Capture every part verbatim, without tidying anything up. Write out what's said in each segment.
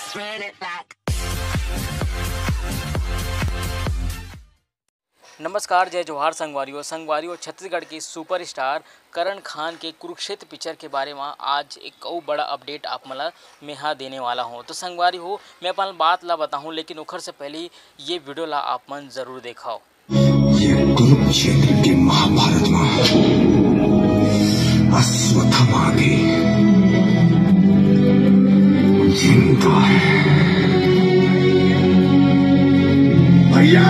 Run it back. नमस्कार, जय जोहार संगवारी हो। संगवारी हो, छत्तीसगढ़ के सुपरस्टार करण खान के कुरुक्षेत्र पिक्चर के बारे म आज एक अउ बड़ा अपडेट आप मन ल मेहा देने वाला हूँ। तो संगवारी हो, मैं अपन बात ला बताहूँ, लेकिन ओखर से पहले ये वीडियो ला आप मन जरूर देखव। ये कुरुक्षेत्र के महाभारत में अश्वत्थामा भी जिंदा है। भैया!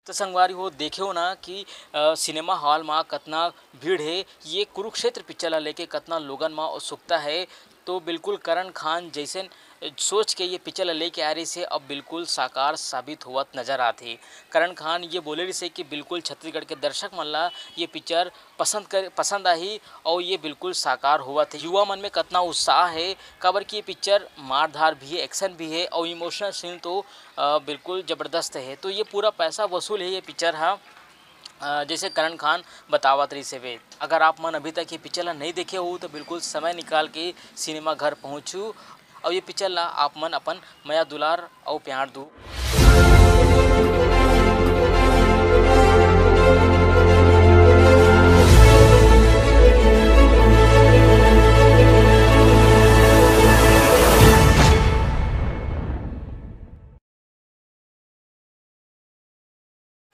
तो संगवारी हो, देखे हो ना कि अ, सिनेमा हॉल मा कतना भीड़ हे। ये कुरुक्षेत्र पिक्चर ला लेके कतना लोगन मा उत्सुकता हे। तो बिल्कुल करण खान जैसे सोच के ये पिक्चर ला लेके आ रहिसे, अब बिल्कुल साकार साबित होवत नजर आत हे। करण खान ये बोले रहिसे कि बिल्कुल छत्तीसगढ़ के दर्शक मन ला ये पिक्चर पसंद कर, पसंद आही और ये बिल्कुल साकार होवत हे। युवा मन में कतना उत्साह हे, काबर कि ये पिक्चर मारधार भी हे, एक्शन भी हे और इमोशनल सीन तो अ, बिल्कुल जबरदस्त हे। तो ये पूरा पैसा वसूल हे ये पिक्चर हा, अ, जैसे करण खान बतावत रहिस हवे। अगर आप मन अभी तक ये पिक्चर ला नहीं देखे हो तो बिल्कुल समय निकाल के सिनेमा घर पहुँचू और ये पिक्चर ला आप मन अपन मया दुलार और प्यार दू।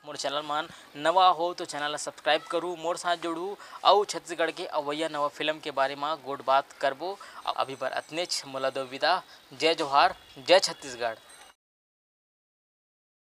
मोर चैनल मान नवा हो तो चैनल ला सब्सक्राइब करू, मोर साथ जुड़ू, अउ छत्तीसगढ़ के अवैया नवा फिल्म के बारे मा गोठ बात करबो। अभी बर अतनेच, मोला दो विदा। जय जोहार, जय छत्तीसगढ़।